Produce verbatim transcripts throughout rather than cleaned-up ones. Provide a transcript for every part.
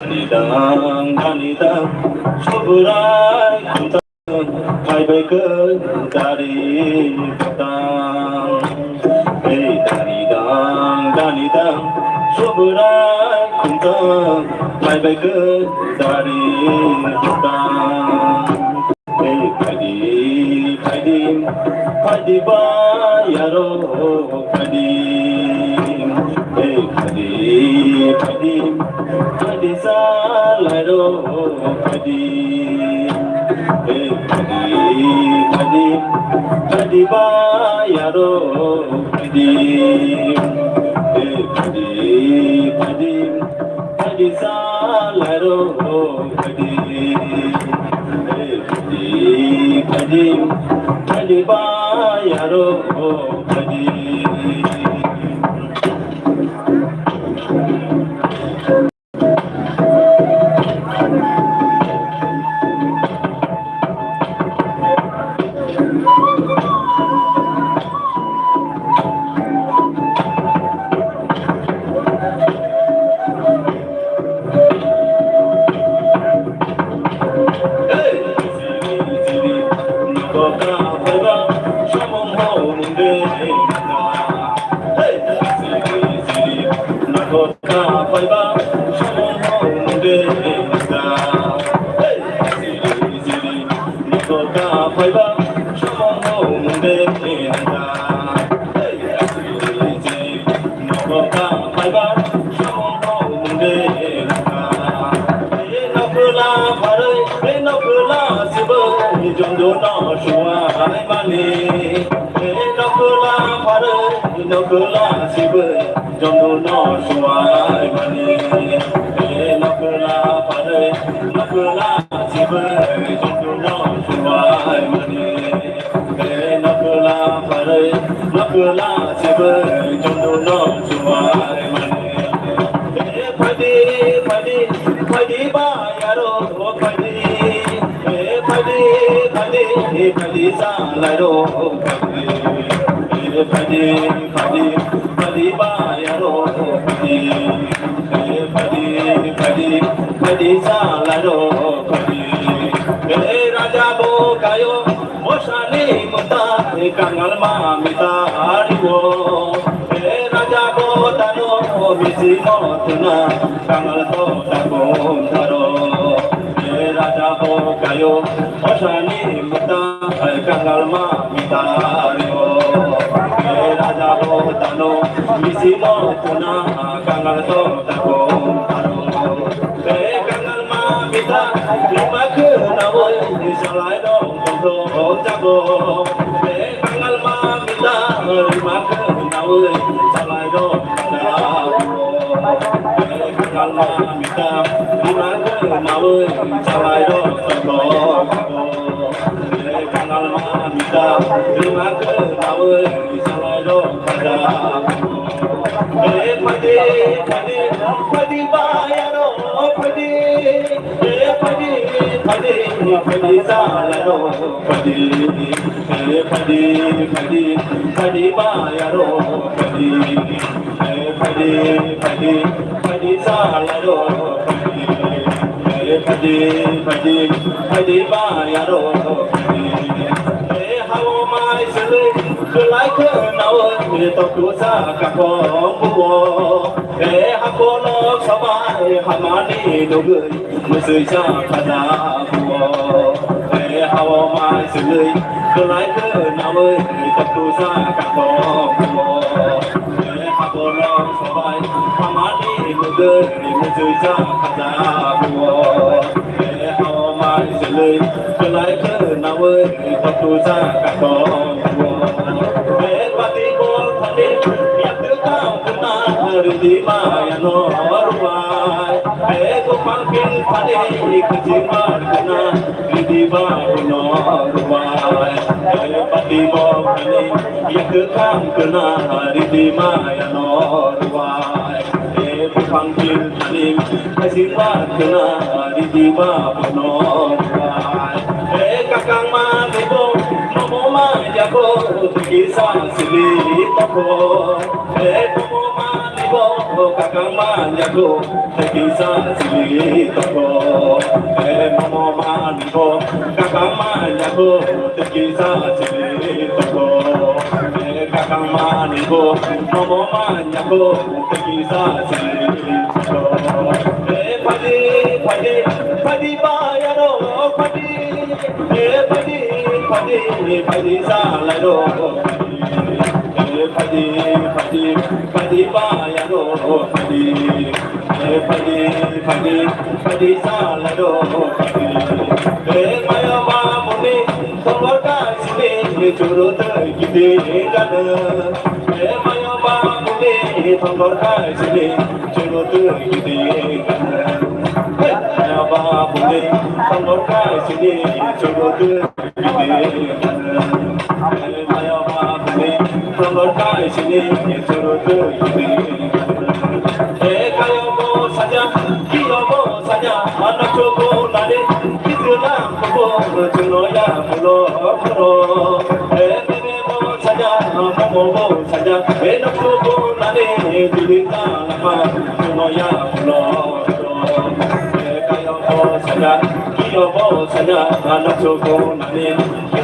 Dani dang, dani dang, Subrai khumtang, phaibai khe dari khumtang. Hey, dani dang, dani dang, Subrai khumtang, phaibai khe dari khumtang. Hey, phaidi, phaidi, phaidi ba yaro, phaidi. Hey, phaidi, phaidi, phaidi sa lairo, phaidi. Hey, phaidi, phaidi, phaidi ba yaro, phaidi. Hey, phaidi, phaidi, phaidi sa lairo, phaidi. Hey, phaidi, phaidi, phaidi ba yaro, phaidi. Nokla pharwi, nokla sibwi chondon no suwai mani. Phaidi, phaidi, phaidi ba yaro, phaidi. Phaidi, phaidi, phaidi sa lairo, phaidi. Phaidi, phaidi, phaidi ba yaro, phaidi. Phaidi, phaidi, phaidi sa lairo, phaidi. Raja bo kayo, Mosani muta, kangal ma mita ariwo. Raja bo tano, misi mo tuna, kangal to tako taro. Raja bo kayo, mosani muta, kangal ma mita ariwo. Raja bo tano, misi mo tuna, kangal to tako taro. Kangal ma mita, rima khe nawi, salai dong tong jago. Kangal ma mita, rima khe nawi, salai dong jago. Kangal ma mita, rima khe nawi, salai dong tong jago. Kangal ma mita, rima khe nawi, salai dong jago. Phaidi, phaidi, phaidi, phaidi ba yaro, phaidi. Phaidi, phaidi, phaidi sa lairo, phaidi. Phaidi, phaidi, phaidi ba yaro, phaidi. Phaidi, phaidi, phaidi sa lairo, phaidi. Phaidi, phaidi, phaidi ba yaro, phaidi. Hao mai sele, belai khe nawi, toktu sa kakong buo. Hakono sabai hamani nugwi, musui sa khaja buo. Hao mai sele, belai khe nawi, toktu sa kakong buo. Hakono sabai hamani nugwi, musui sa khaja buo. Hao mai sele, belai khe nawi, toktu sa kakong buo. Pati bol thani, yaktu kau kena, ridi maya no ruai. Ko pangkin thani, kecil mar kena, ridi baru no ruai. Pati bol thani, yaktu kau kena, ridi maya no ruai. Buphang bil thani, asing ba khna, ridi ba bono bai. Kakang mani bo, momo ma yabo, kisa sili tabo. Momo mani bo, kakang Manyago, tekisa sili toko. Eh, momo manyago, kaka manyago, tekisa sili toko. Eh, kaka manyago, momo manyago, tekisa sili toko. Eh, padi, padi, padi bayaro, padi. Eh, padi, padi, padi salairo, padi. Eh, padi, padi, padi bayaro, padi. Eh, padi, padi, padi salairo, padi. Eh, maya mamuni, tongor kaisini, churu tei gidi gana. Eh, maya mamuni, tongor kaisini, churu tei gidi gana. Eh, maya mamuni, tongor kaisini, churu tei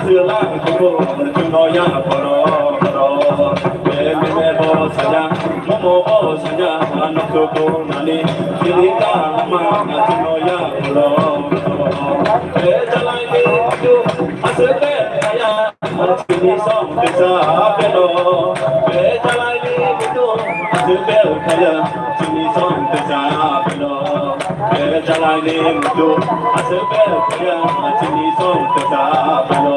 Kisa lang kubu, chwngno ya borok, borok. Bebebe bo saya, momo bo saya, nokso ko nani, chini ka ma, chwngno ya borok, borok. Be jalai ni tu, aswk be kaya, chini song tesa belo. Be jalai ni tu, aswk be kaya, chini song tesa belo. Be jalai ni mutu, aswk be kaya, chini song tesa belo.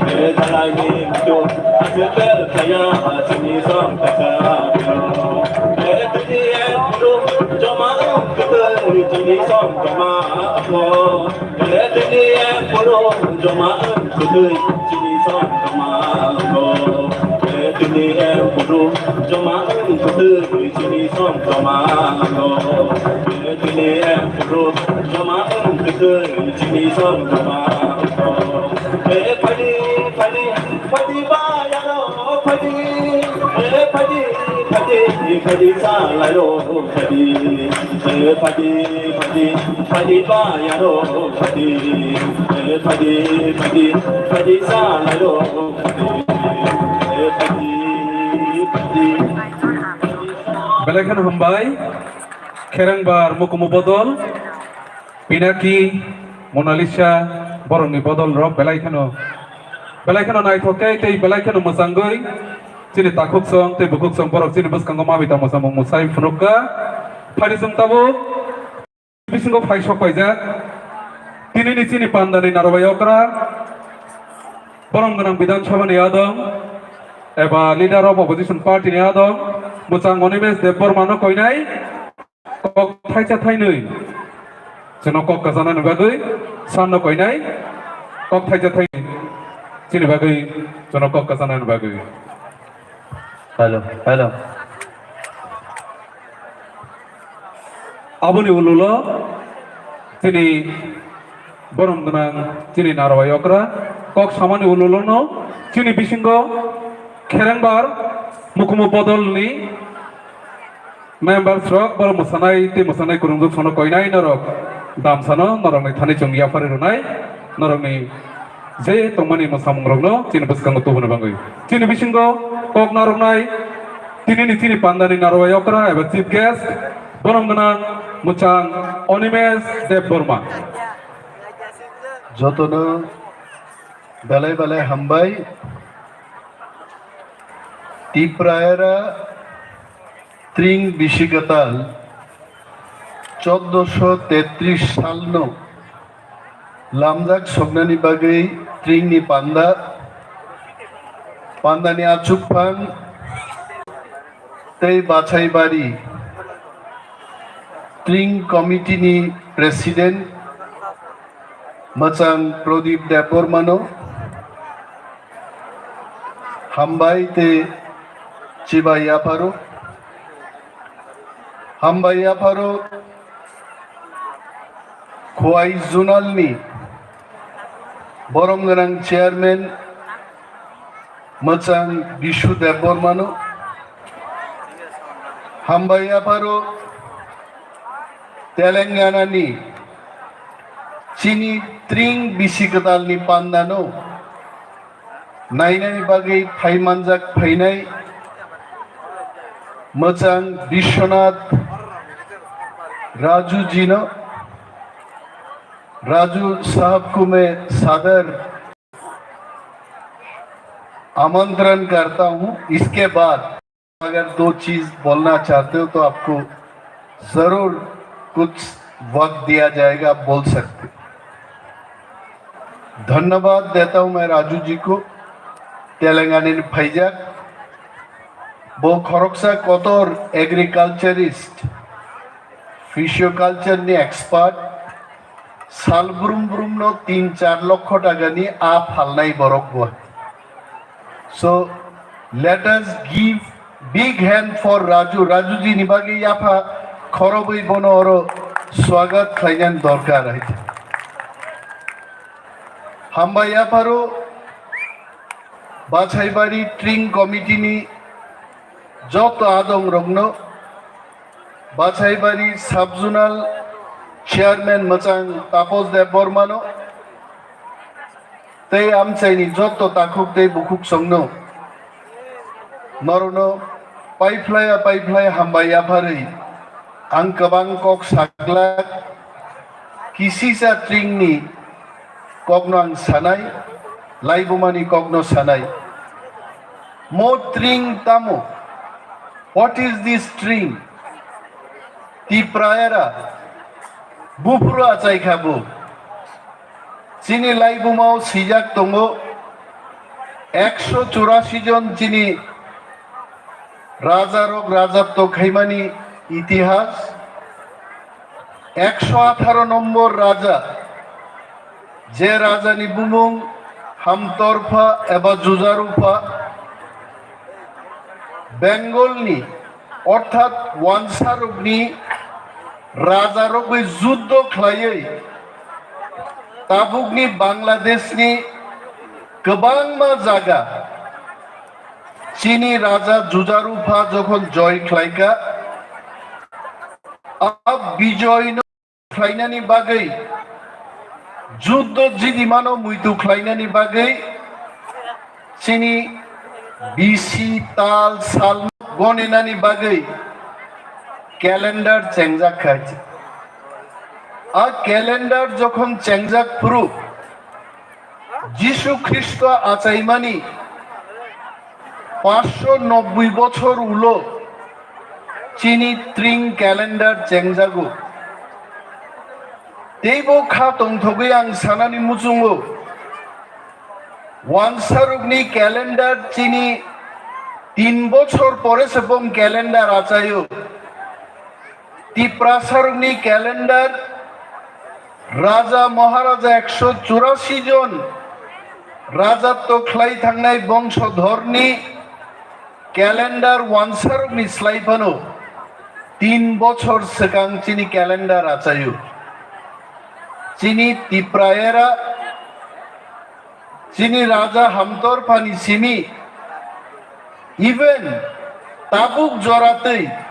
Be jalai ni mutu, aswk be kaya, chini song tesa belo. Be tini e mutu, joma ang kutu, chini song joma ako. Be tini e mutu, joma ang kutu, chini song joma ako. Be tini e mutu, joma ang kutu, chini song joma ako. Tini em puro joma ang kete chini song joma. Eh, phadi, phadi, phadi ba ya ro, phadi. Eh, phadi, phadi, phadi sa la ro, phadi. Eh, phadi, phadi, phadi ba ya ro, phadi. Eh, phadi, phadi, phadi sa la ro, phadi. Eh, phadi, phadi. Belai kheno hambai. Kherengbar mukumu bodol, Pinaki, Monalisa, borokni bodol rok belai kheno, belai kheno naithok khe tei belai kheno mwchangwi chini takhuksong tei bukhuksong borok chini bwskango mabita mwsamung mwsai phunukha. Phari chwng tabuk bisingo phai sok paijak. Tinini chini pandani narwai okra, borom gwnang Bidhan Sabhani adong, eba leader of opposition party ni adong, mwchang Animesh Debbarma no koinai, kok thaisa thainwi chwngno kok kasanani bagwi, sanno koinai, kok thaisa thainwi chini bagwi chwngno kok kasanani bagwi. Hello, hello. Aboni ululo chini borom gwnang chini narwai okra kok samani ululono chini bisingo Kherengbar mukumu bodolni members rok borok mwsanai tei mwsanai kwrwngjwk sono koinai norok damsano norokni thani chwng yapharwi rwnai norokni je tongmani mwsamungrokno chini bwskango tubuna bagwi. Chini bisingo kok narwknai tinini chini pandani narwai okra eba chief guest borom gwnang mwchang Animesh Debbarma. Jotono belai belai hambai. Tipraera tring bisi kwtal choddoso tetris salno lamjak soknani bagwi tringni panda, pandani achukphang tei bachaibari tring committee ni president mwchang Pradip Debbarmano hambai tei chibai yapharo. Hambai yapharo Khowai Zonal ni borom gwnang chairman mwchang Bishu Debbarmano. Hambai yapharo Telangana ni chini tring bisi kwtal ni panda no nainani bagwi phai manjak phainai mwchang Biswanath Raju ji no, Raju sahab ko main sadar आमंत्रण करता हूं। इसके बाद अगर दो चीज बोलना चाहते हो तो आपको जरूर कुछ वक्त दिया जाएगा, आप बोल सकते हो। धन्यवाद देता हूं मैं राजू जी को, Telangana ni phaijak. Bo khoroksa kotor agriculturist, fissioculture ni expert, sal brum brum no tin char lokho taka ni a phalnai borok bo. So let us give big hand for Raju. Raju ji ni bagwi yapha khorobwi bono oro swagat khlainani dorkar hai. Hambai yapharo Bachaibari Tring Committee ni joto adong rokno, Bachaibari Sub Zonal Chairman mwchang Tapos Deb Bormano, tei amchaini joto takhuk tei bukhuk songno norokno paiphlaiya paiphlai hambai yapharwi ang kwbang kok saglak. Kisisa tringni kokno ang sanai, laibumani kokno sanai. Mo tring tamo? What is this tring? Tipraera, buphuru achai kha bo. Chini laibumao swijak tongo, ekso churasi jon chini rajarok rajatw khaimani itihas, ekso atharo nombor raja, je rajani bumung Hamtorpha eba Jujarupha, Bengalni orthat wansarokni rajarokni juddo khlaiwi tabukni Bangladeshni kwbangma jaga chini raja Jujarupha jokhon joy khlaikha, a bijoyno khlainani bagwi, juddo jidimano muitu khlainani bagwi, chini bisi tal sal goninani bagwi calendar chengjak kha. A calendar jokhon chengjak phuru, Jisu Khristo achaimani paanch sho nobboi bochor ulo chini tring calendar chengjago. Teibo kha tongthogwi ang sanani muchungo, wansarokni calendar chini tin bochor pore se bong calendar achaio. Tiprasarokni calendar, raja maharaja ekso churasi jon rajatw khlai thangnai bongsodhorni calendar wansarokni slai phano tin bochor swkang chini calendar achaio. Chini Tipraera, chini raja Hamtorphani simi, even tabuk joratwi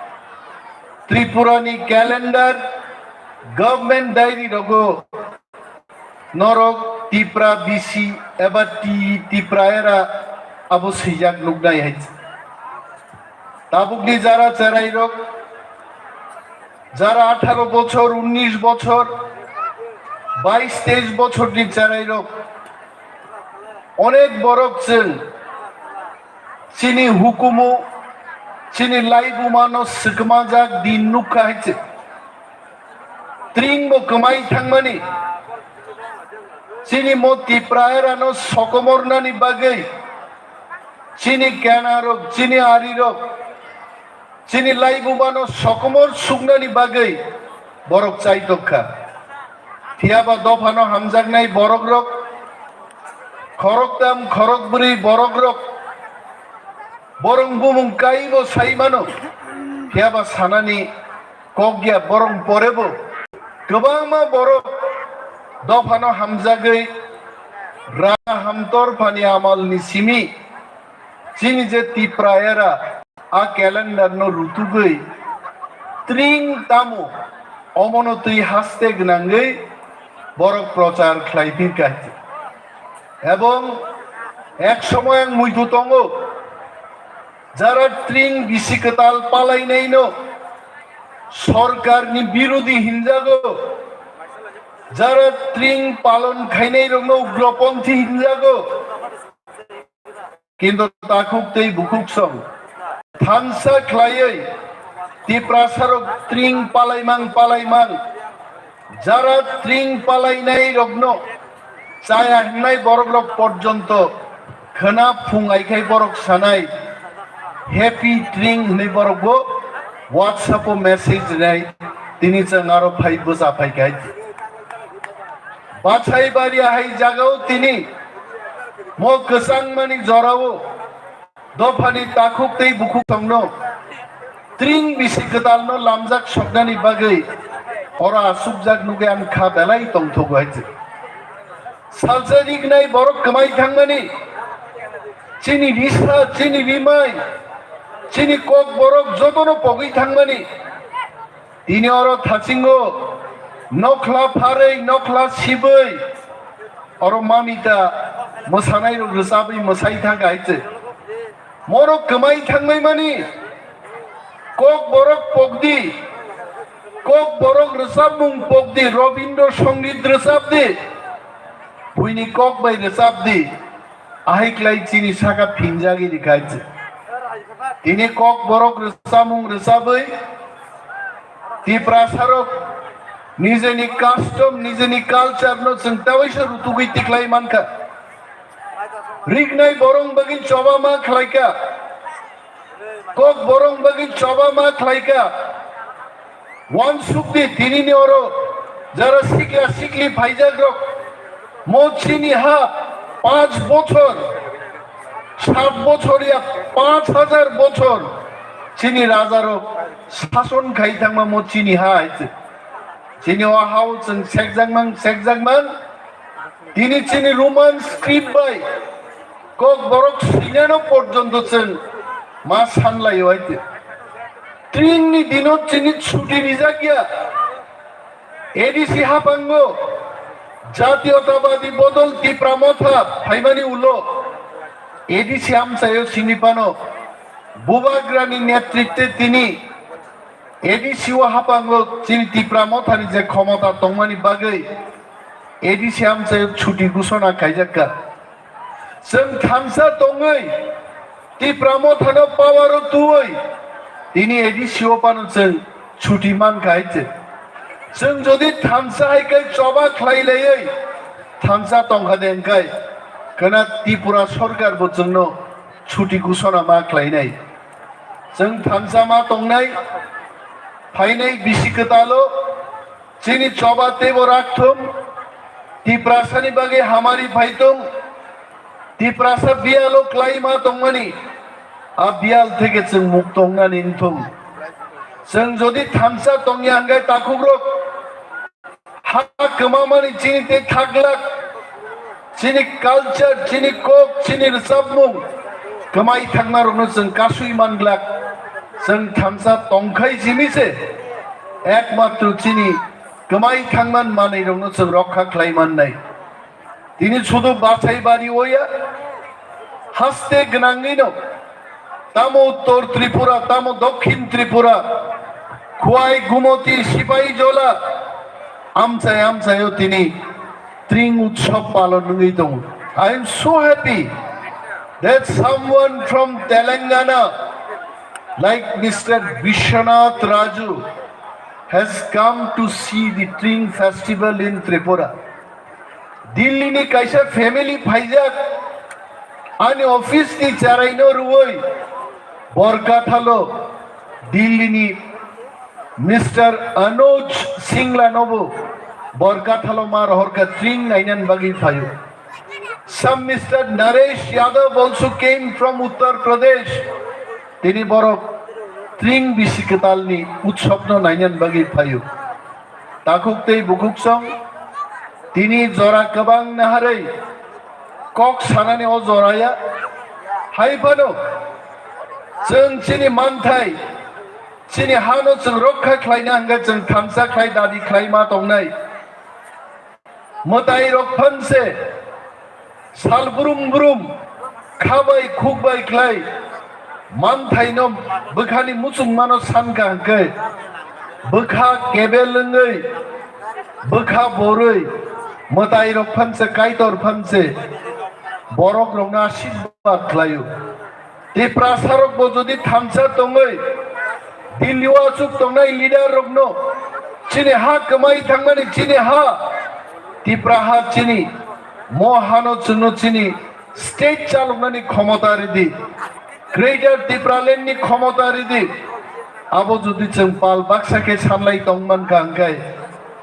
Tripurani calendar, government diary rogo norok Tipra bisi eba Ti-, Tipraera abo swijak nuknai hai. Tabukni jara cherairok, jara atharo bochor, unnish bochor, bais teish bochorni cherairok, onek borok chwng chini hukumu, chini laibumano swkmajak din nukha hai se. Tringbo kwmai thangmani, chini mo Tipraerano sokomornani bagwi, chini kenarok, chini arirok, chini laibumano sokomor suknani bagwi borok chaitok kha. Phiyaba dophano hamjaknai borokrok, khoroktam khorokbrwi borokrok, borong bumung kaibo sai mano, phiyaba sanani kok ya borong porebo. Kwbangma borok dophano hamjagwi Raja Hamtorphani amalni simi chini je Tipraera a calendar no rutugwi tring tamo Omono twi haste gwnangwi borok prochar khlai phirkha. Ebong ek somoy ang muitu tongo, jara tring bisi kwtal palainaino sorkarni birodi hinjago, jara tring palon khainairokno ugroponthi hinjago. Kintu takhuk tei bukhuk song thansa khlaiwi Tiprasarok tring palaimang palaimang, jara tring palainairokno chaya hwnwi borokrok porjonto khwna phung aikhai borok sanai, "Happy tring," hwnwi borokbo WhatsApp-o message rinai, tini chwng aro phai bwsa phai kha. Bachai bari hai jagao tini mo kwchangmani jorao dophani takhuk tei bukhuk songno tring bisi kwtalno lamjak soknani bagwi oro asukjak nugwi ang kha belai tongthogo hai se. Salsa rignai borok kwmai thangmani, chini risa, chini rimai, chini kok borok jotono pogwi thangmani. Tini oro thasingo nokhla pharwi, nokhla sibwi, oro mamita mwsanairok rwchabwi mwsai thangkha hai se. Morok kwmai thangmani, kok borok pokdi, kok borok rwchapmung pokdi, Robindra Songit rwchapdi, buini kok bai rwchapdi. Ahai klai chini saka phinjagwi rikha se. Tini kok borok rwchapmung rwchabwi Tiprasarok nijeni custom, nijeni culture no chwng tawaisa rutugwi tiklai mankha. Rignai borok bagwi choba ma khlaikha. Kok borok bagwi choba ma khlaikha. Wansukdi tinini oro jara sikla sikli phaijakrok, mo chini ha panch bochor, sat bochor ya panch hajar bochor chini rajarok sason khai thangma mo chini ha hai se. Chini o hao chwng sekjakmang, sekjakmang. Tini chini Roman script bai kok borok swinano porjonto chwng ma sanlaio hai se. Tringni dino chini chuti rijak ya. A D C hapango Jatiyotabadi Bodol Tipra Motha phaimani ulo A D C amchaio sini phano Bubagrani netritwe tini A D C o hapango chini Tipra Mothani je khomota tongmani bagwi A D C amchaio chuti ghosona khaijakka. Chwng thansa tongwi Tipra Mothano power o tuwi tini A D C o phano chwng chuti mankha hai se. Chwng jodi thansa hai khe choba khlai laiwi thansa tongkha de hwnkhe, khwna Tripura sorkar bo chwngno chuti ghosona ma khlainai. Chwng thansa ma tongnai, phainai bisi kwtalo, chini choba teibo rakthum, Tiprasani bagwi hamari phaitung, Tiprasa biyalo klaima tongmani, a biyal theke chwng mukto wngnani wngthung. Chwng jodi thansa tongya hwnkhe takhukrok, ha kwmamani chini tei thaglak, chini culture, chini kok, chini rwchapmung kwmai thangmarokno chwng kasui manglak. Chwng thansa tongkhai simi se ekmatro chini kwmai thangman manwirokno chwng rokha khlai mannai. Tini sudu bachai bari oya, haste gwnangwino, tamo Uttor Tripura, tamo Dokhin Tripura, Khwai, Gumoti, Sipahijola, amchai amchaio tini Tring Utsav palon wngwi tongo. I am so happy that someone from Telangana, like Mister Biswanath Raju, has come to see the Tring festival in Tripura. Delhi ni kaisa family phaijak, ani office ni cherai no rwui Borkathalo Delhi ni Mister Anuj Singla nobo Borkathalo ma rohorka Tring nainan bagwi phaio. Some Mister Naresh Yadav also came from Uttar Pradesh. Tini borok Tring bisi kwtalni utsabno nainan bagwi phaio. Takhuk tei bukhuk song tini jora kwbang naharwi kok sanani o joraya. Hai phano chwng chini manthai Chini hano chwng rokha khlaina hwnkhe chwng thansa khlai dabi khlai ma tongnai. Mwtai rok phanse sal brum brum khabai khukbai khlai manthaino bwkhani muchungmano sankha hwnkhe bwkha kebel wngwi bwkha borwi mwtai rok phanse kaitor phanse borok rokno ashirbad khlaio. Tiprasa rok bo jodi thansa tongwi Delhi o achuk tongnai leader rokno chini ha kwmai thangmani chini ha Tipra ha chini mo hano chwngno chini state chaloknani khomota ridi, Greater Tipraland ni khomota ridi. Abo jodi chwng pal baksa khe sanlai tongmankha hwnkhe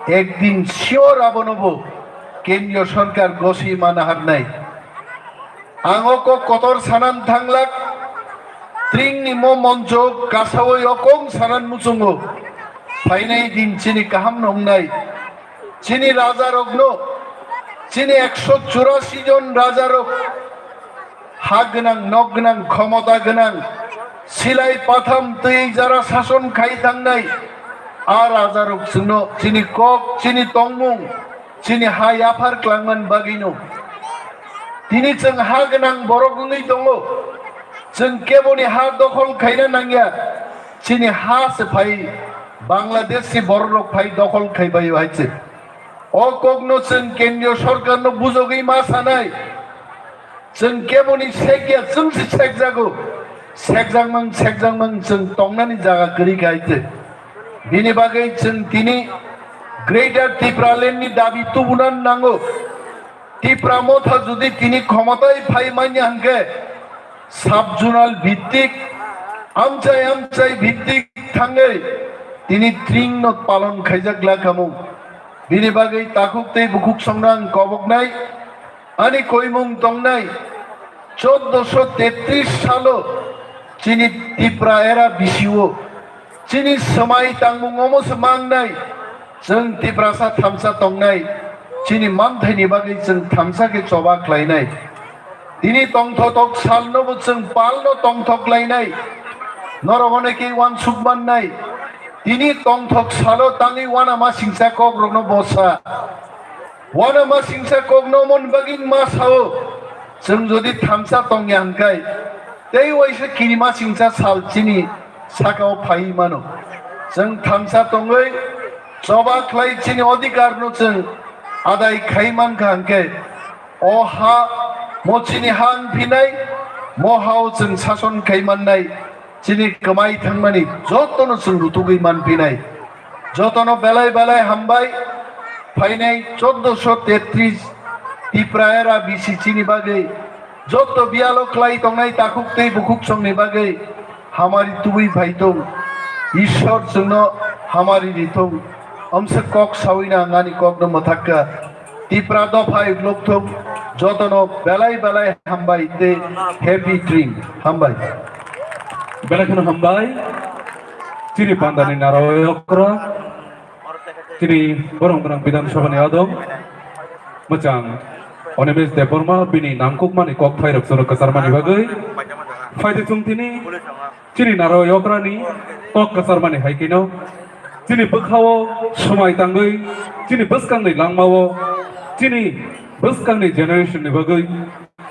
ekdin sure abono bo kendriyo sorkar gosi mana harnai. Ang o kok kotor sanan thanglak, tringni mo moncho kasawi o kong sanan muchungo. Phainai din chini kaham nongnai, chini rajarokno, chini ekso churasi jon rajarok, ha gwnang, nok gwnang, khomota gwnang, silai patham twi jara sason khai thangnai, a rajarok chwngno chini kok, chini tongmung, chini ha yaphar klangman bagwino. Tini chwng ha gwnang borok wngwi tongo. Chwng keboni ha dokhol khaina nangya. Chini ha se phai Bangladesh si borok rok phai dokhol khaibaio hai se. O kokno chwng kendriyo sorkarno bujogwi ma sanai. Chwng keboni sekya chwng se sekjago. Sekjakmang, sekjakmang chwng tongnani jaga kwrwi kha hai se. Bini bagwi chwng tini Greater Tipraland ni dabi tubuna nango. Tipra motha jodi tini khomotai phai manya hwnkhe sub-zonal bhittik, amchai amchai bhittik thangwi tini tring no palon khaijak glak hamung. Bini bagwi takhuk tei bukhuk songno ang koboknai. Ani koimung tongnai choddoso tetris salo chini Tipra era bisio chini swmai tangmung omo se mangnai. Chwng Tiprasa thamsa tongnai, chini manthaini bagwi chwng thamsa khe choba khlainai. Tini tongthotok salno bo chwng palno tongthok lainai. Norok onekhe uansuk mannai. Tini tongthok salo tangwi uanama singcha kokrokno bosa. Uanama singcha kokno mon bagwi ma sao, chwng jodi thamsa tongya hwnkhe, tei waisa kirima singcha sal chini sakao phaiwi mano. Chwng thamsa tongwi choba khlai chini odhikarno chwng adai khai mankha hwnkhe, o ha mo chini ha wngphinai, mo hao chwng sason khai mannai. Chini kwmai thangmani jotono chwng rutugwi manphinai. Jotono belai belai hambai. Phainai choddoso tetris Tipra era bisi chini bagwi joto biyalo khlai tongnai takhuk tei bukhuk songni bagwi hamari tubui phai tong. Ishwar chwngno hamari ri tong. Omse kok sawi na ang ani kokno mwthakka. Tipra dopha uklok thung, jotono belai belai hambai tei happy dream. Hambai. Belai kheno hambai. Chini pandani naro okra. Chini borong borong Bidhan Sabha ni adong. Mwchang Animesh Debbarma bini nangkukmani kok thairok chwrwk kwcharmani bagwi. Phaidi chwng tini. Chini naro yokrani kok kwcharmani hai kheno chini bwkhao swmai tangwi, chini bwskangni langmao, chini bwskangni generation ni bagwi,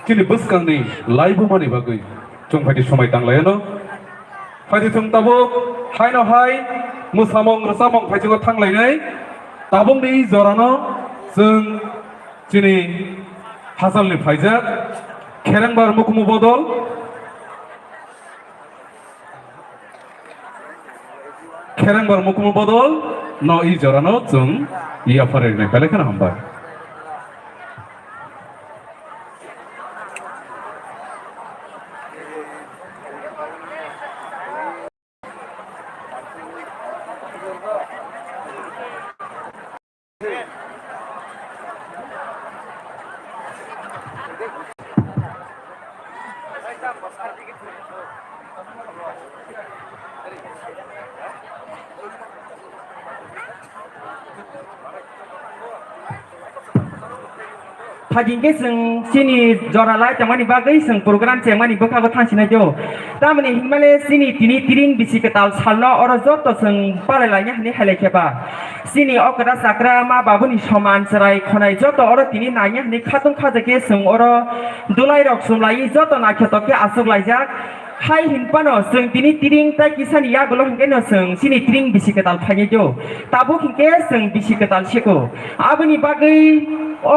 chini bwskangni laibumani bagwi chwng phaidi swmai tanglaino. Phaidi chwng tabuk haino hai mwsamung rwchapmung phaichwgo thanglainai. Tabukni jorano chwng chini hasalni phaijak Kherengbar Mukumu Bodol. Kherengbar Mukumu Bodol no i jorano chwng yaphar rinai belai kheno hambai. Phaikhe chwng chini jora lai tongmani bagwi chwng program chengmani bwkhago thangsinai do. Tamoni hinmale chini tini tiring bisi kwtal salno oro joto chwng palai laina hwnwi hai lai khe ba. Chini okra chakra ma babuni soman chwrai khonai joto oro tini naina hwnwi khatung khajakhe chwng oro dulai rok chumlai joto naikhotok khe achuk laijak. Hai hinphano chwng tini tiring tai kisani yagulo hinkhe no chwng chini tiring bisi kwtal phainai do. Tabuk hinkhe chwng bisi kwtal siko. Aboni bagwi o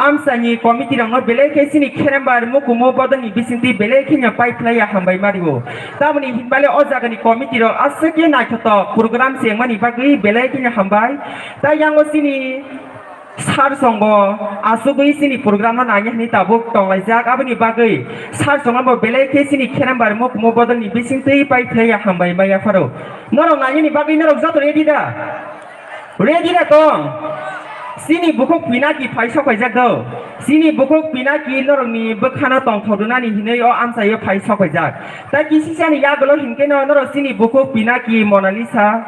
amchaini committee rokno belai khe chini Kherembar Mukumu Bodolni bisingtwi belai kheno pai phlaiya hambai mario. Tamoni hinbale o jagani committee rok aswk khe naithotok program chengmani bagwi belai kheno hambai. Tai yango chini Sir songbo asugwi chini program no naina hwnwi tabuk tonglaijak, aboni bagwi sir songbo belai khe chini Kherembar Mukumu Bodolni bisingtwi pai phlaiya hambai ma yapharo. Norok nainani bagwi norok joto ready da? Ready da tong? Chini bukhuk Pinaki phai sok paijak do. Chini bukhuk Pinaki norokni bwkhano tongthok rwnani hwnwi o amchaio phai sok paijak. Tai kisisani yagulo hinkhe no norok chini bukhuk Pinaki Monalisa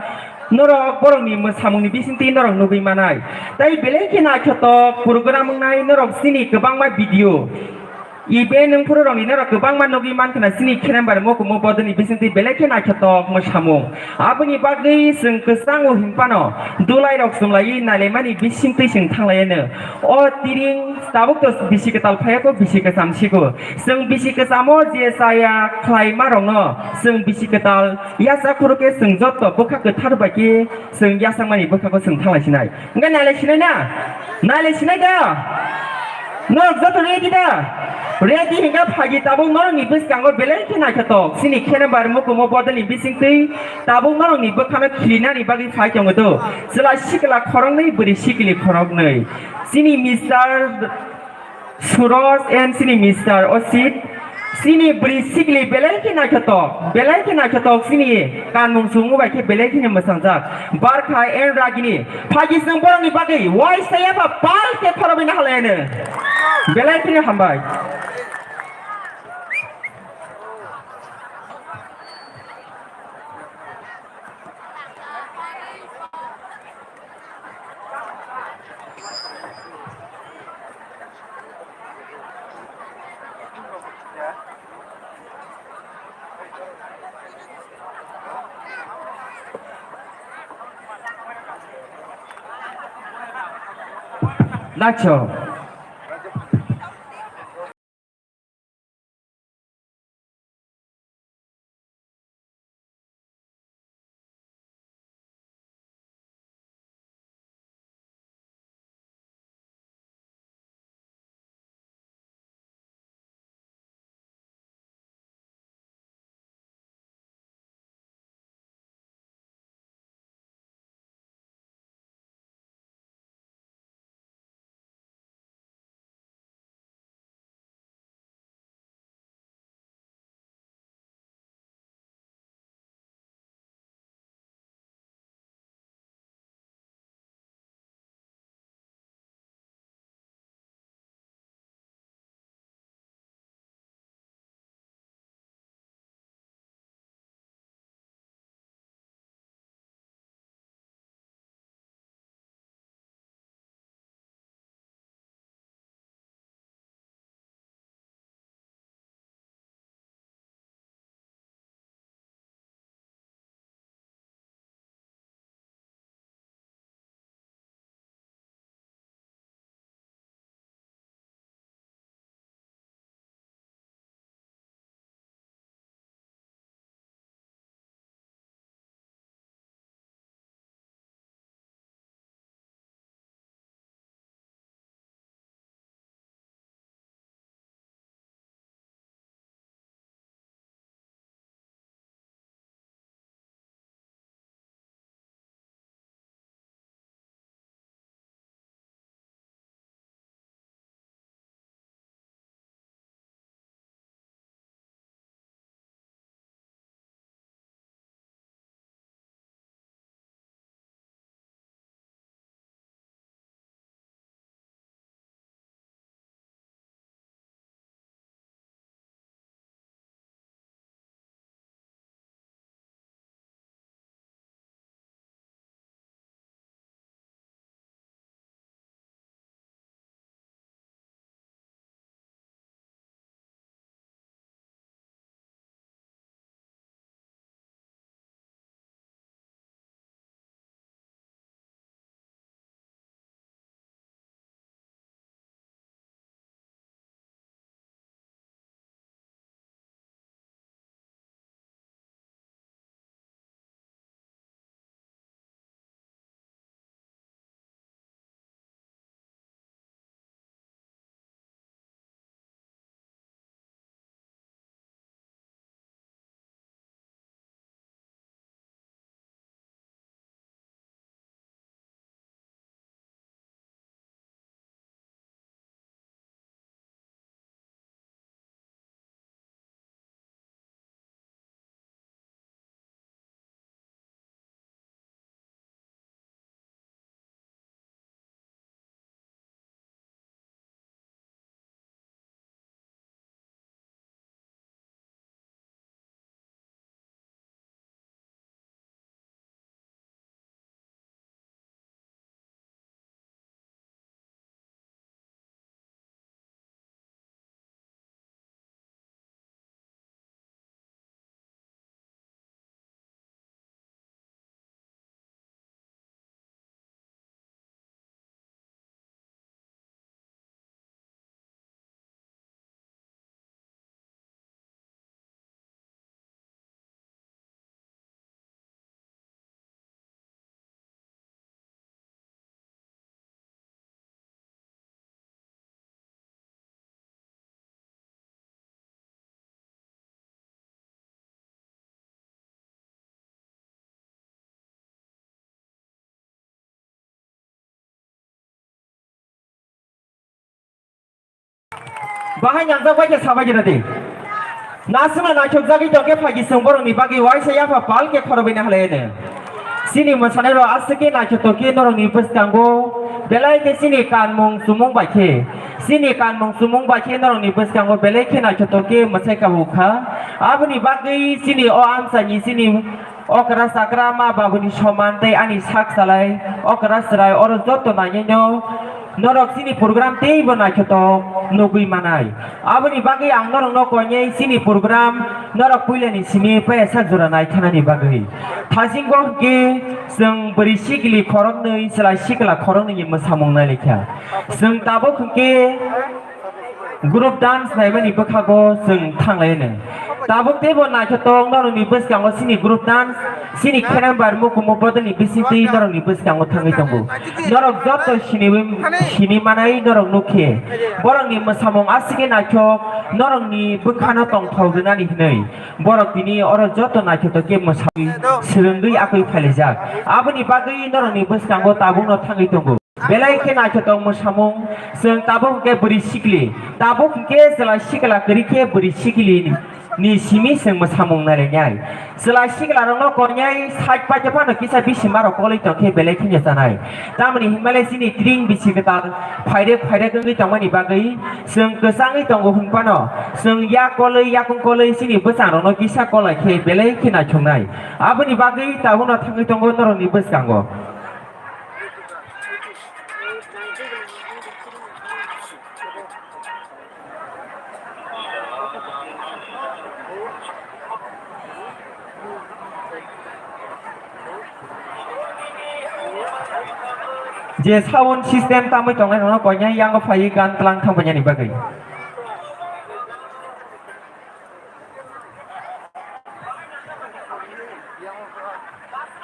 norok borokni mwsamungni bisingtwi norok nugwi manai. Tai belai khe naithotok program wngnai norok chini kwbangma video. Ibe nwng phuru rokni norok kwbangma nugwi mankha na chini Kherembar Mukumu Bodolni bisingtwi belai khe naithotok mwsamung. Aboni bagwi chwng kwchango hinphano dulai rok chumlaiwi nailaimani bisingtwi chwng thanglaiyano. O tiring tabuk to bisi kwtal phaiya kho bisi kwcham siko. Chwng bisi kwchamo je chaya khlaima rokno chwng bisi kwtal yasa khoro khe chwng joto bwkha kwthar bai khe chwng yasakmani bwkhao chwng thanglai sinai. Hwnkhe nailai sinai na? Nailai sinai da? Norok joto ready da? Ready hwnkhe phaidi tabuk norokni bwskango belai khe naithotok. Chini Kherembar Mukumu Bodolni bisingtwi tabuk norokni bwkhano khirinani bagwi phai tongo do. Chwla sikla khoroknwi, bwrwi sikli khoroknwi. Chini Mister Suraj and chini Mister Osit, chini bwrwi sikli belai khe naithotok, belai khe naithotok, chini kanmung chumung bai khe belai kheno mwchangjak. Barkha and Ragini, phaidi chwng borokni bagwi uaisa yapha pal khe khoroknwi nahalaiano. Belai kheno hambai. Nacho. Bahai nangjak bai khe sabai khe rwdi. Nasingno naithokjagwi tongkhe phaikhe chwng borokni bagwi uaisa yapha pal khe khorobwi nahalai hwno. Chini mwsanairok aswk khe naithotok khe norokni bwskango belai khe chini kanmung chumung bai khe, chini kanmung chumung bai khe norokni bwskango belai khe naithotok khe mwsai kabuk kha. Aboni bagwi chini o amchaini chini okra chakra ma babuni soman tei ani sak salai okra chwrai oro joto nainai no norok chini program teibo naithotok nugwi manai. Aboni bagwi ang norokno koinai chini program norok puilani simi paisa jora naithanani bagwi. Thajingo hwnkhe chwng bwrwi sikili khoroknwi, chwlai sikla khoroknwini mwsamung nailaikha. Chwng tabuk hwnkhe group dance naimani bwkhago chwng thanglaino. Tabuk teibo naithotok norokni bwskango chini group dance, chini kherembar mukumu bodolni bisingtwi norokni bwskango thangwi tongo. Norok joto siniwi, sini manai norok nukhe. Borokni mwsamung aswk khe naithok, norokni bwkhano tongthok rwnani hwnwi borok tini oro joto naithotok khe mwsawi swrwngwi akhwi phailaijak. Aboni bagwi norokni bwskango tabukno thangwi tongo. Belai khe naithotok mwsamung, chwng tabuk hwnkhe bwrwi sikli, tabuk hwnkhe chwla sikla kwrwi khe bwrwi sikli ni simi chwng mwsamung nailainai. Chwla sikla rokno koinai side paite phano kisa bisi marok kolwi tongkhe belai kheno chanai. Tamoni hinmale chini tring bisi kwtal phairek phairek wngwi tongmani bagwi chwng kwchangwi tongo hwnphano chwng yak kolwi yakung kolwi chini bwsang rokno kisa kolai khe belai khe naithoknai. Aboni bagwi tabukno thangwi tongo norokni bwskango. Je sound system tamwi tongnai rokno koinai yango phaiwi gan tlang thangpainani bagwi.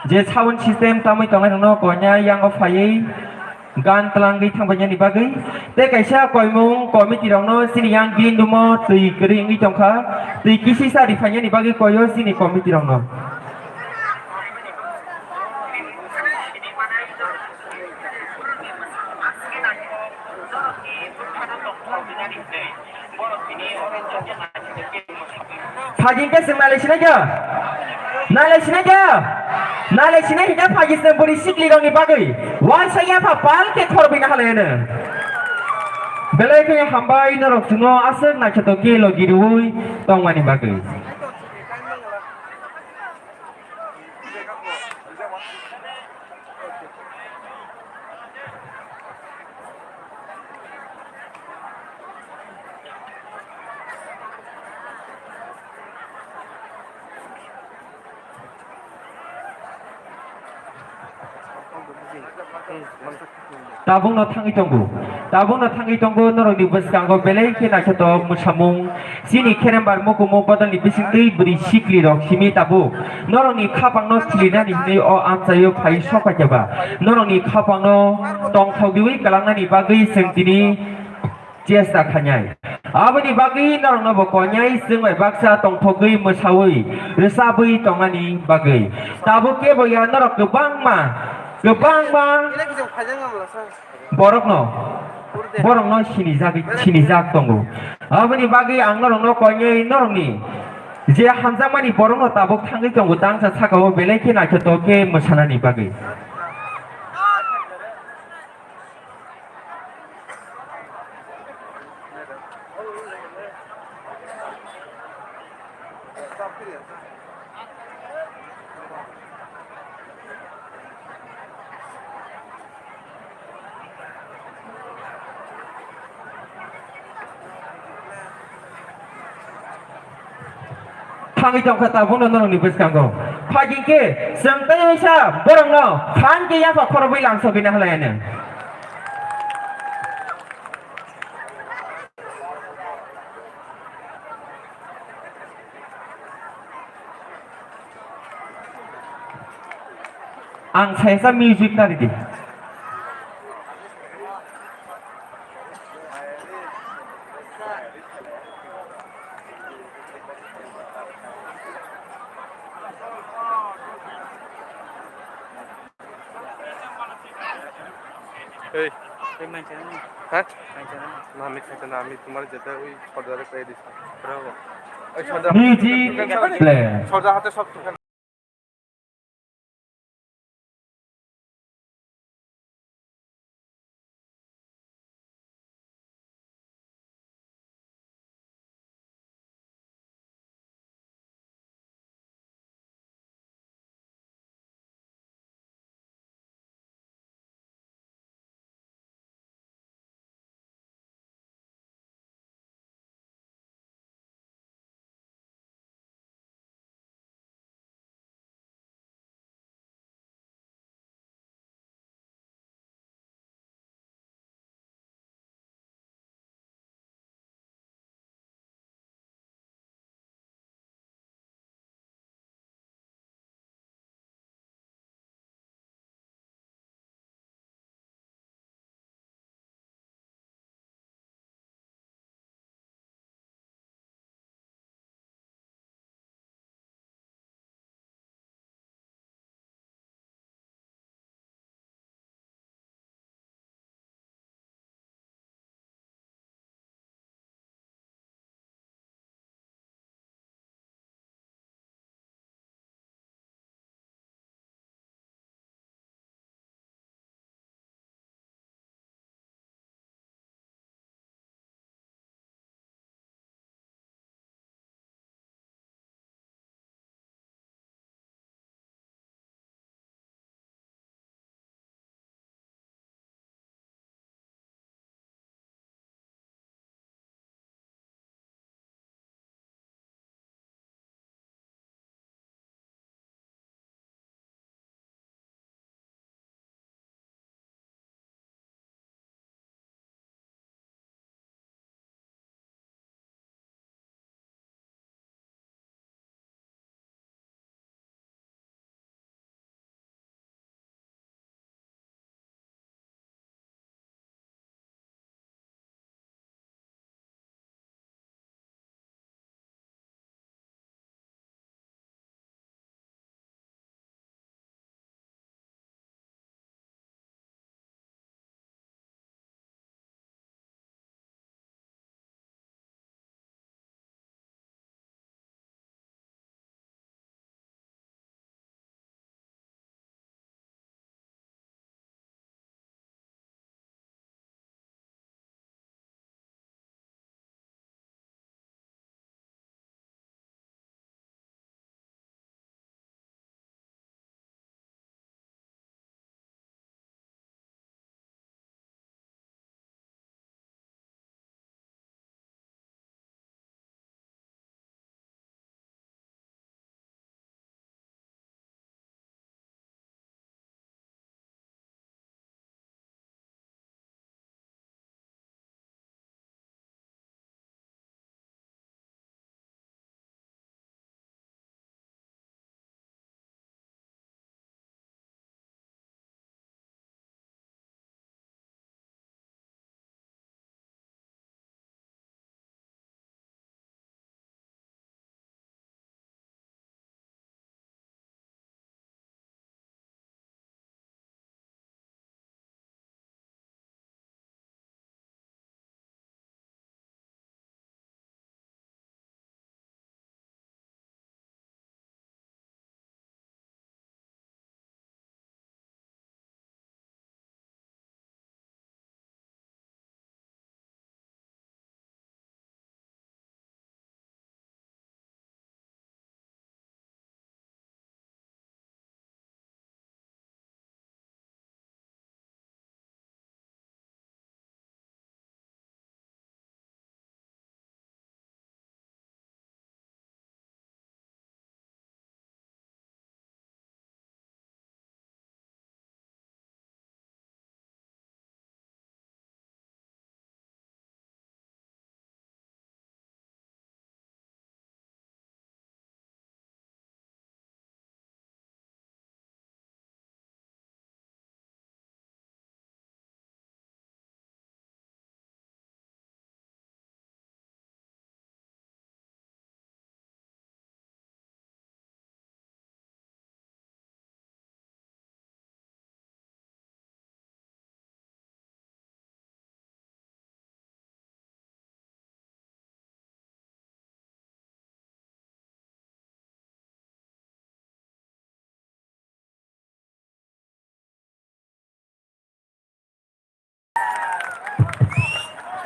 Je sound system tamwi tongnai rokno koinai yango phaiwi gan tlangwi thangpainani bagwi. Tei kaisa koimung committee rokno chini yang green room o twi kwrwi wngwi tongkha, twi kisisa riphainani bagwi koio chini committee rokno. Phaging khe chwng nailai sinai khe? Nailai sinai khe? Nailai sinai hwnkhe phagi chwng bwrwi sikli rokni bagwi uaisa yapha pal khe khorobwi nahalai hwno. Belai khe hambai norok chwngno aswk naithotok khe logi rwui tongmani bagwi. Tabukno thangwi tongo, tabukno thangwi tongo, norokni bwskango belai khe naithotok mwsamung. Chini kherembar mukumu bodolni bisingtwi bwrwi sikli rok simi tabuk. Norokni khapangno khilinani hinwi o amchaio phai sok phaikha ba. Norokni khapangno tongthok riwi kwlangnani bagwi chwng tini chesta khainai. Aboni bagwi norokno bo koinai chwng bai baksa tongthogwi mwsawi rwchabwi tongmani bagwi. Tabuk kebo ya norok kwbangma, kwbangma borokno, borokno sinijagwi, sinijak tongo. Aboni bagwi ang norokno koinai norokni je hamjakmani borokno tabuk thangwi tongo tangsa sakao belai khe naithotok khe mwsanani bagwi. Thangwi tongkha tabukno norokni bwskango. Phaging khe chwng tei waisa borokno phan khe yapha khorobwi langsogwi nahalai hwno. Ang saisa music nari di. Hey. হ্যাঁ? না, আমি খাইতে না, আমি তোমার যেটা ওই সর্দারে পেয়ে দিচ্ছি। Bravo। ওই সর্দার Music play। সর্দার হাতে সব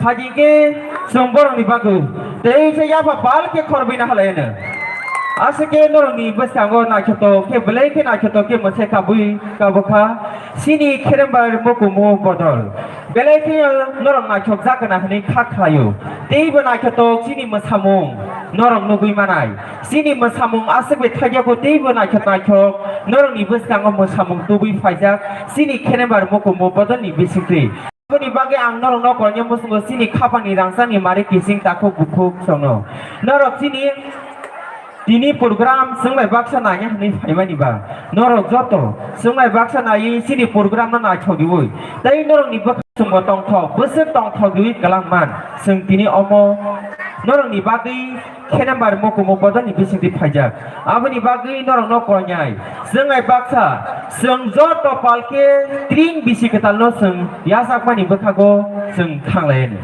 Phaikhe chwng borokni bagwi tei se yapha pal khe khorbeina halai hwno. Aswk khe norokni bwskango naithotok khe belai khe naithotok khe mwsai kabui kabukha chini kherembar mukumu bodol. Belai khe norok naithokjak gana hwnwi kha khlaio. Teibo naithotok chini mwsamung norok nugwi manai. Chini mwsamung aswk bai thaijakgo teibo naithok naithok norokni bwskango mwsamung tubui phaijak chini kherembar mukumu bodolni bisingtwi. Aboni bagwi ang norokno koinai muchungo chini khapangni rangchakni mari kiching takhuk bukhuk songno. Norok chini tini program chwng bai baksa naina hwnwi phaimani ba. Norok joto chwng bai baksa naiwi chini program no naithok diwi. Tei norokni bwkhak chwngbo tongthok, bwswk tongthok diwi kwlangman. Chwng tini omo norokni bagwi khe number mukumu bodolni bisingtwi phaijak. Aboni bagwi norokno koinai. Chwng ai baksa, chwng joto pal khe tring bisi kwtalno chwng yachakmani bwkhago chwng thanglaiani.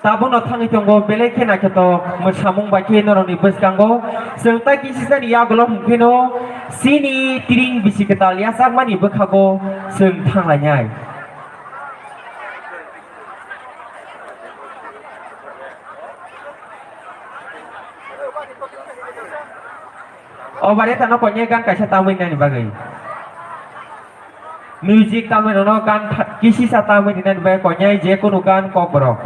Tabukno thangwi tongo, belai khe naithotok mwsamung bai khe norokni bwskango. Chwng tai kisisani yagulo hwnkheno chini tring bisi kwtal yachakmani bwkhago chwng thanglainai. O bare tano koinai gan kaisa tamwi nani bagwi. Music tamwi nono gan tha-, kisisa tamwi nani bagwi koinai je kunu gan kok borok.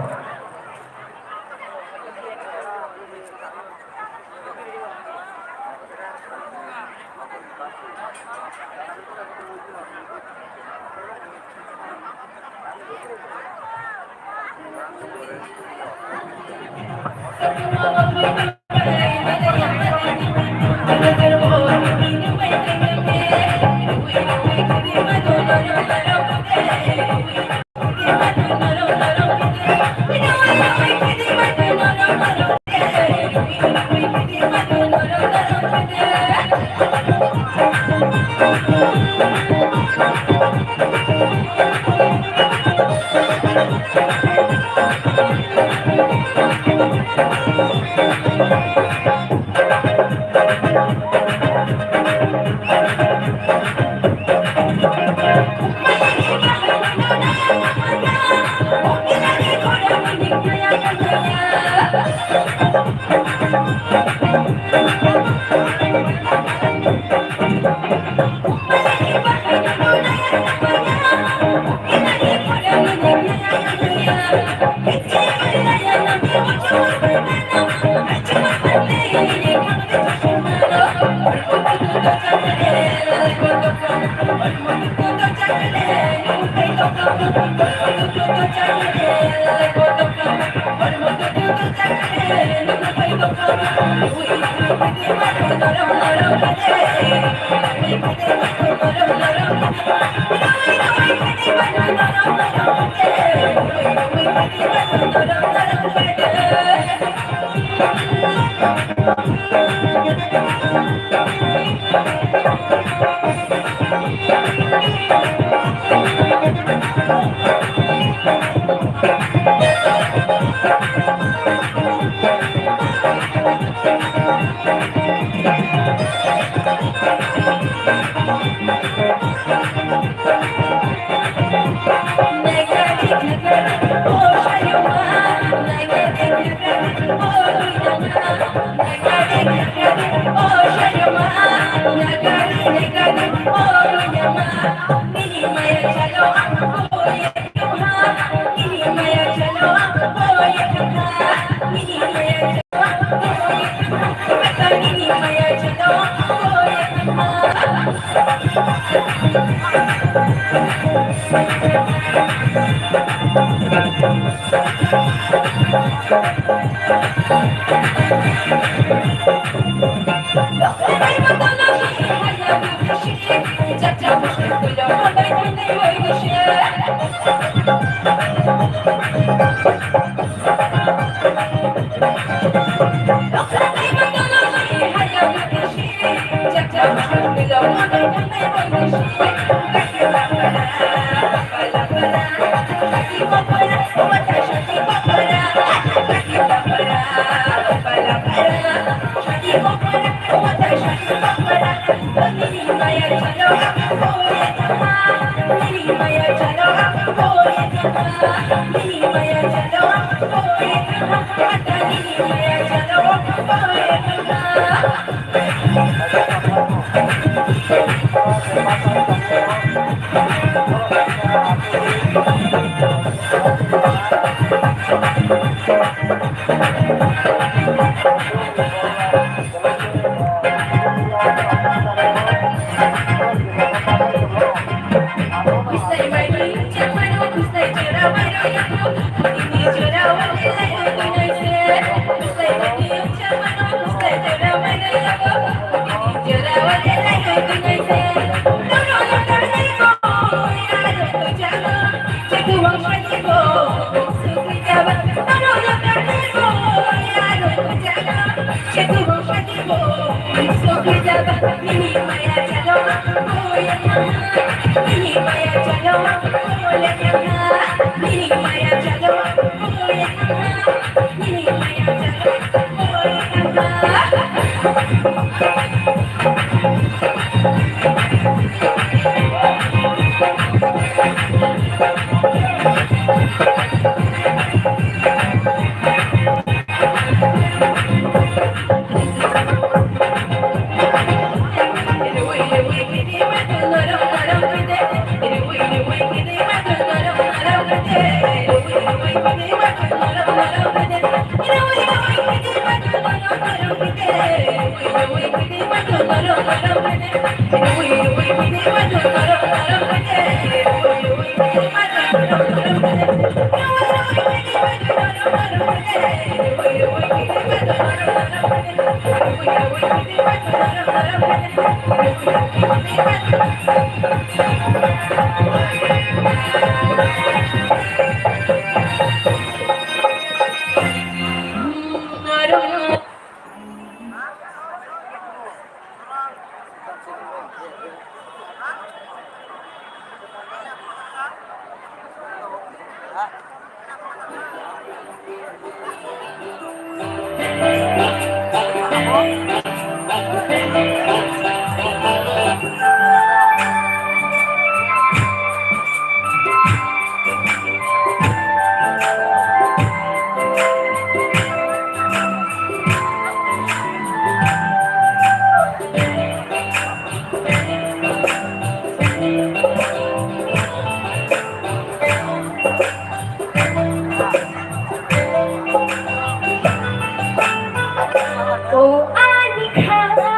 O ani khara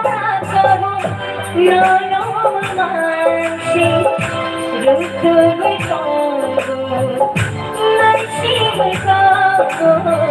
kabo, nono mansi, rukuni kogo, mansi kogo.